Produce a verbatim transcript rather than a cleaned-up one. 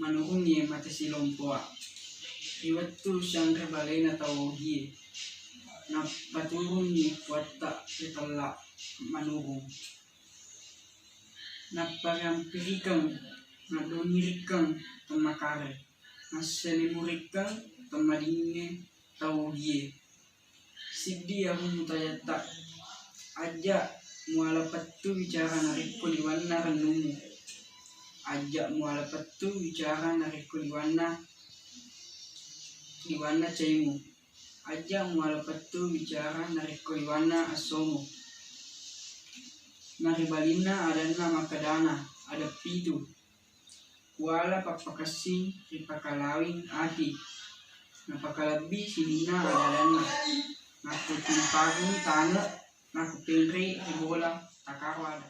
manurungnge mate silompoa. Ri wettu sianre balena tau Ogie, nappaturungngi puatta ri tella manurung. Nappariampirikeng, naddongirikkeng temmakare, nasselemurikkeng temmadingnge tau Ogie. Siddi arung mutajatta, aja muala pettu bicara narekko liwanna rennummu. Aja muala pettu bicara narekko liwanna liwanna caimu. Aja muala pettu bicara narekko liwanna essomu. Naribalinna adanna makkedana, adeppitu. Kuala pappakessing ripakalawing ati, napakalebbi sininna ada-adanna. Nakkutimparuni tange, nakkupenrei ri bola takaro ada.